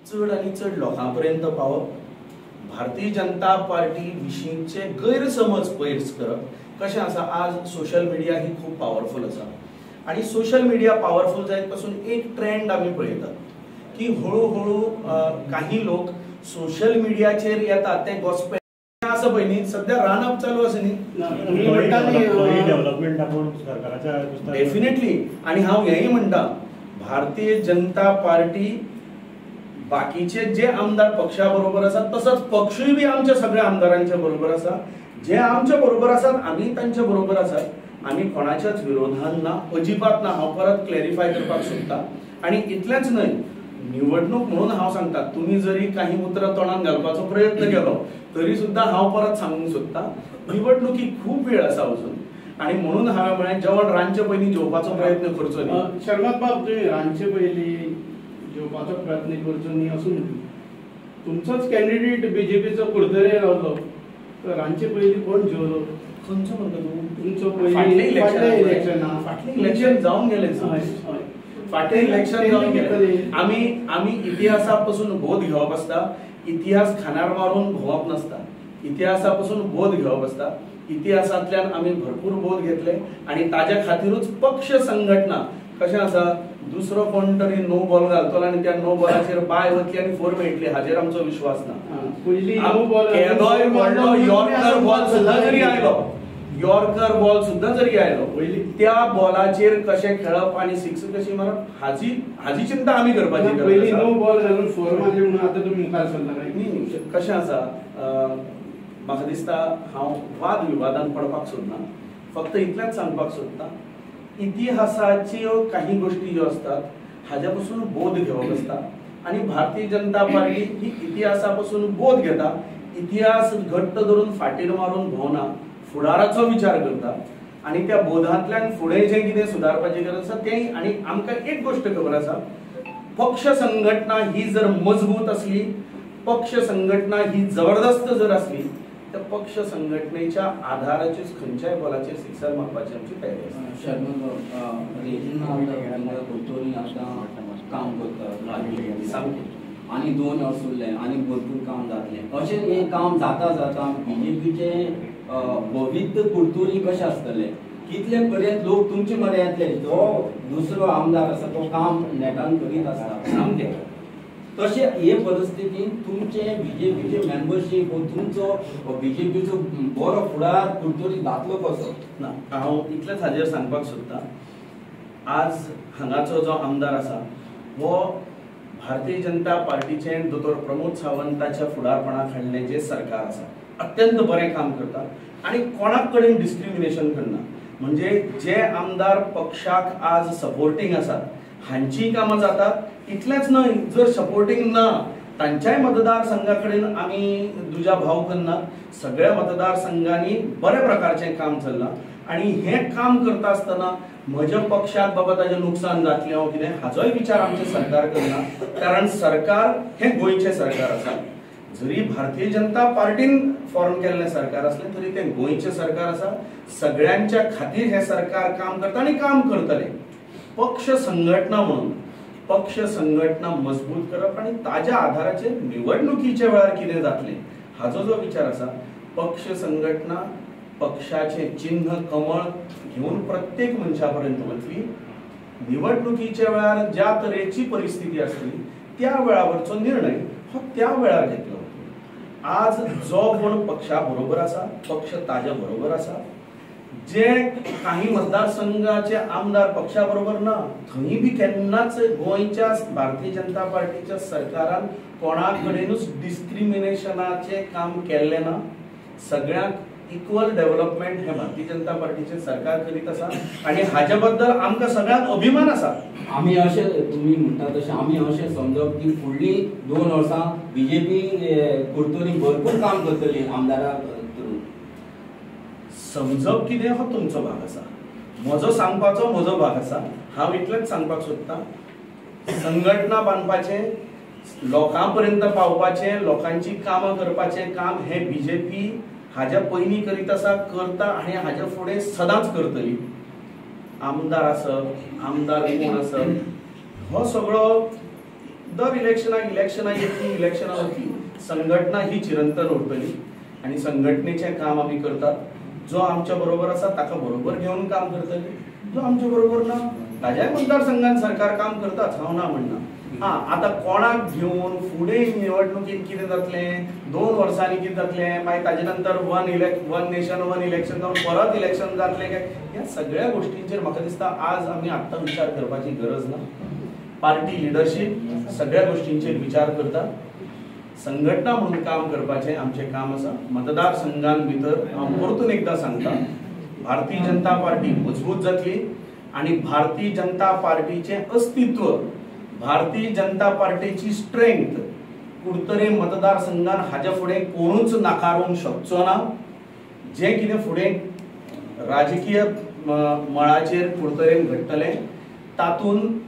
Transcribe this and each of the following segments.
चड आनी चड लोकां पर्यंत पावप, भारतीय जनता पार्टी विशींचे गैरसमज पयस करप. कशें आसा, आज सोशल मिडिया ही खूब पावरफूल आसा आनी सोशल मिडिया पावरफूल जायत पासून एक ट्रेंड आमी पळयतात की हळू हळू काही लोक सोशल मिडियाचेर येतात ते गॉस्पेल आसा पळय न्ही, सद्या रांदप चालू आसा न्ही. डेव्हलपमेंट आपूण सरकाराच्या डेफिनेटली. आनी हांव हेंय म्हणटा, भारतीय जनता पार्टी बाकीचे जे आमदार पक्षा बरोबर आसात तसोच पक्षूय बी आमच्या सगळ्या आमदारांच्या बरोबर आसा. जे आमच्या बरोबर आसात आमी तांच्या बरोबर आसात, आमी कोणाच्याच विरोधान ना, अजिबात ना. हांव परत क्लॅरिफाय करपाक सोदता. आनी इतलेंच न्हय, निवडणूक म्हणून हांव सांगता, तुमी जरी काही उतरां तोंडान घालपाचो प्रयत्न केलो तरी सुद्दां हांव परत सांगूंक सोदता, निवडणुकीक खूब वेळ आसा अजून. आनी म्हणून हांवें म्हळें जेवण रांदचे पयलीं जेवपाचो प्रयत्न करचो न्ही. शर्मत बाब, तुमी रांदचे पयलीं जेवपाचो प्रयत्न करचो न्ही असो म्हणटा, तुमचोच कॅन्डिडेट बीजेपीचो कुडतरे रावलो तर रांदचे पयलीं कोण जेवलो? खंयचो म्हणटा तूं? तुमचो पयलीं इलेक्शन, फाटलें इलेक्शन जावन गेलें, फाटलें इलेक्शन जावन गेलें. आमी आमी इतिहासा पासून बोध घेवप आसता, इतिहास खानार मारून भोंवप नासता, इतिहासा पासून बोध घेवप आसता. इतिहासांतल्यान आमी भरपूर बोध घेतले आनी ताज्या खातीरूच पक्ष संघटना कशें आसा, दुसरो कोण तरी नो बॉल घालतलो आनी त्या नो बॉलाचेर बाय वतली आनी फोर मेळटली हाजेर आमचो विश्वास ना. केदोय व्हडलो यॉर्कर बॉल सुद्दां जरी आयलो, यॉर्कर बॉल सुद्दां जरी आयलो, त्या बॉलाचेर कशें खेळप आनी सिक्स कशी मारप हाजी हाजी चिंता आमी करपाची. पयलीं नो बॉल घालून फोर मारली म्हणून आतां तुमी मुखार सरला काय? न्ही, कशें आसा, म्हाका दिसता हांव वाद विवादान पडपाक सोदना, फक्त इतलेंच सांगपाक सोदता, इतिहासाच्यो काही गोष्टी ज्यो आसतात हाज्या पासून बोध घेवप आसता आनी भारतीय जनता पार्टी ही इतिहासा पासून बोध घेता, इतिहास घट्ट धरून फाटीर मारून भोंवना, फुडाराचो विचार करता आनी त्या बोधांतल्यान फुडें जें कितें सुदारपाची गरज आसा तें. आनी आमकां एक गोश्ट खबर आसा, पक्ष संघटना ही जर मजबूत आसली, पक्ष संघटना ही जबरदस्त जर आसली तर पक्ष संघटनेच्या आधाराचेर खंयच्याय बॉलाचेर सिक्सर मारपाची आमची तयारी आसा. शर्मा, कुडतरी आतां काम करता सामकें, आनी 2 वर्स उरलें आनी भरपूर काम जातलें. अशें हें काम जाता जाता बीजेपीचें भवित्य कुडतरी कशें आसतलें, कितले पर्यंत लोक तुमचे मरे येतले? जो दुसरो आमदार आसा तो काम नेटान करीत आसता सामकें, तशें हे परिस्थितीन तुमचे बीजेपीचे मेंबरशीप तुमचो बीजेपीचो बरो फुडार कुडतरी जातलो कसो? ना, हांव इतलेंच हाजेर सांगपाक सोदता, आज हांगाचो जो आमदार आसा हो भारतीय जनता पार्टीचे दोतोर प्रमोद सावंताच्या फुडारपणा खाल्लें जें सरकार आसा अत्यंत बरें काम करता आनी कोणाक कडेन डिस्क्रिमिनेशन करना. म्हणजे जे आमदार पक्षाक आज सपोर्टींग आसात हांचीय कामां जातात, इतलेंच न्हय जर सपोर्टींग ना तांच्याय मतदारसंघा कडेन आमी दुजा भाव करना. सगळ्या मतदारसंघांनी बऱ्या प्रकारचें काम चल्लां आनी हें काम करता आसतना म्हज्या पक्षाक बाबा ताजें नुकसान जातलें हांव कितें हाजोय विचार आमचें सरकार करना, कारण सरकार हें गोंयचें सरकार आसा. जरी भारतीय जनता पार्टीन फॉर्म केल्लें सरकार आसलें तरी तें गोंयचें सरकार आसा, सगळ्यांच्या खातीर हें सरकार काम करता आनी काम करतलें. पक्ष संघटना म्हणून पक्ष संघटना मजबूत करप आनी ताज्या आधाराचेर निवडणुकीच्या वेळार कितें जातलें हाजो जो विचार आसा, पक्ष संघटना पक्षाचें चिन्ह कमळ घेवन प्रत्येक मनशा पर्यंत वतली. निवडणुकीच्या वेळार ज्या तरेची परिस्थिती आसतली त्या वेळावरचो निर्णय हो त्या वेळार घेतलो. आज जो कोण पक्षा बरोबर आसा, पक्ष ताज्या बरोबर आसा, जे काही मतदारसंघाचे आमदार पक्षा बरोबर ना थंय बी केन्नाच गोंयच्या भारतीय जनता पार्टीच्या सरकारान कोणा कडेनूच डिस्क्रिमिनेशनाचें काम केल्लें ना. सगळ्यांक इक्वल डेव्हलपमेंट हे भारतीय जनता पार्टीचे सरकार करीत आसा आनी हाजे बद्दल आमकां सगळ्यांक अभिमान आसा. आमी अशें तुमी म्हणटा तशें आमी अशें समजप की फुडलीं 2 वर्सां बीजेपी कुडतरी भरपूर काम करतली आमदारा थ्रू? समजप कितें हो तुमचो भाग आसा, म्हजो सांगपाचो म्हजो भाग आसा. हांव इतलेंच सांगपाक सोदता, संघटना बांदपाचें, लोकां पर्यंत पावपाचें, लोकांची कामां करपाचें काम हें बीजेपी हाज्या पयलीं करीत आसा, करता आनी हाज्या फुडें सदांच करतली. आमदार आसप, आमदार कोण आसप हो सगळो दर इलेक्शनाक इलेक्शनां येतली, इलेक्शनां वतली, संघटना ही चिरंतन उरतली आनी संघटनेचें काम आमी करतात. जो आमच्या बरोबर आसा ताका बरोबर घेवन काम करतली, जो आमच्या बरोबर ना ताज्याय मतदारसंघान सरकार काम करताच, हांव ना म्हणना. हां, आतां कोणाक घेवन फुडें निवडणुकीन कितें जातलें, 2 वर्सांनी कितें जातलें, मागीर ताजे नंतर वन नेशन वन इलेक्शन जावन परत इलेक्शन जातलें काय, ह्या सगळ्या गोश्टींचेर म्हाका दिसता आज आमी आत्तां विचार करपाची गरज ना. पार्टी लिडरशीप सगळ्या गोश्टींचेर विचार करता. संघटना म्हणून काम करपाचें आमचें काम आसा. मतदारसंघान भितर हांव परतून एकदां सांगता, भारतीय जनता पार्टी मजबूत जातली आनी भारतीय जनता पार्टीचें अस्तित्व, भारतीय जनता पार्टीची स्ट्रेंथ कुडतरे मतदारसंघान हाज्या फुडें कोणूच नाकारूंक शकचो ना. जें कितें फुडें राजकीय मळाचेर कुडतरेन घडटलें तातूंत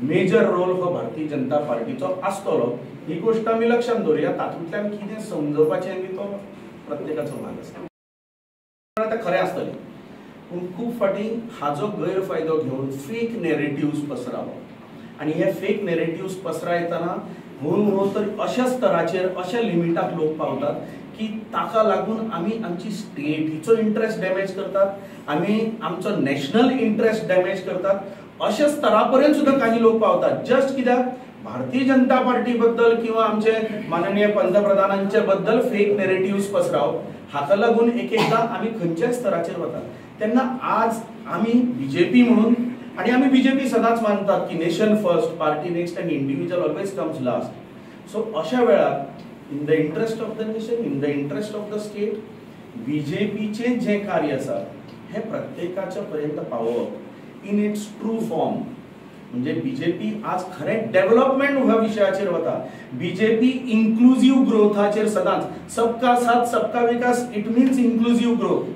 मेजर रोल हो भारतीय जनता पार्टीचो आसतलो, ही गोश्ट आमी लक्षांत दवरुया. तातूंतल्यान कितें समजोवपाचें बी तो प्रत्येकाचो भाग आसता, तें खरें आसतलें. पूण खूब फावटी हाजो गैरफायदो घेवन फेक नॅरेटिव्स पसरावप आनी हे फेक नॅरेटिव्स पसरायतना हळू हळू तर अशा स्तराचेर अशा लिमिटाक लोक पावतात की ताका लागून आमी आमची स्टेटीचो इंट्रस्ट डॅमेज करतात, आमी आमचो नॅशनल इंट्रस्ट डॅमेज करतात. अशा स्तरा पर्यंत सुद्दां काही लोक पावतात जस्ट कित्याक भारतीय जनता पार्टी बद्दल किंवा आमचे माननीय पंतप्रधानांचे बद्दल फेक नॅरेटिव्स पसरावप. हाका लागून एक एकदां आमी खंयच्याय स्तराचेर वतात. तेन्ना आज आमी बीजेपी म्हणून, आनी आमी बीजेपी सदांच मानतात की nation first, party next and individual always comes last. So अशा वेळार in the interest of the nation, in the interest of the state, बीजेपीचें जें कार्य आसा हें प्रत्येकाच्या पर्यंत पावोवप इन it's true form. म्हणजे बीजेपी आज खरें डेव्हलपमेंट ह्या विशयाचेर वता. बीजेपी इन्क्लुझीव ग्रोथाचेर सदांच, सबका साथ सबका विकास, it means inclusive growth,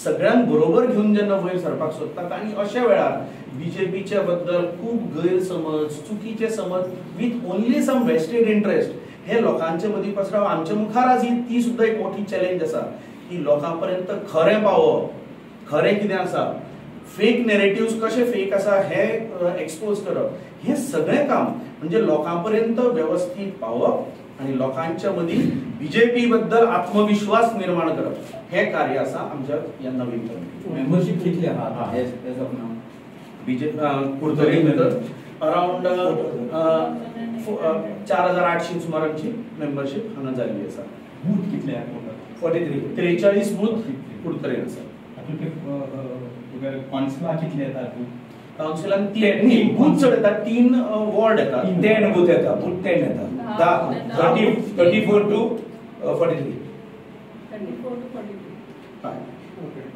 सगळ्यांक बरोबर घेवन जेन्ना वयर सरपाक सोदतात. आनी अशा वेळार बीजेपीच्या बद्दल खूब गैरसमज, चुकीचे समज with only some vested interest हे लोकांचे मदीं पसरावप. आमच्या मुखार आज ही ती सुद्दां एक मोठी चॅलेंज आसा की लोकां पर्यंत खरें पावोवप, खरें कितें आसा, फेक नॅरेटिव्स कशे फेक आसा हे एक्सपोज करप, हें सगळें काम म्हणजे लोकां पर्यंत वेवस्थीत पावप आनी लोकांच्या मदीं बीजेपी बद्दल आत्मविश्वास निर्माण करप हें कार्य आसा आमच्या ह्या नवीन कमिटीचें. मेंबरशीप कितली आहा as of now BJP Curtorim भितर? अरावंड 4800 सुमार आमची मेंबरशीप हांगा जाल्ली आसा. बूथ कितले आहा? 43, 43 बूथ कुडतरेन आसा. कावन्सिला कितले येतात? कावन्सिलान 3 बूथ चड येतात, 3 वॉर्ड येतात, 10 बूथ येतात, बूथ 10 येतात, 34 to 43. 34 to 43. Okay.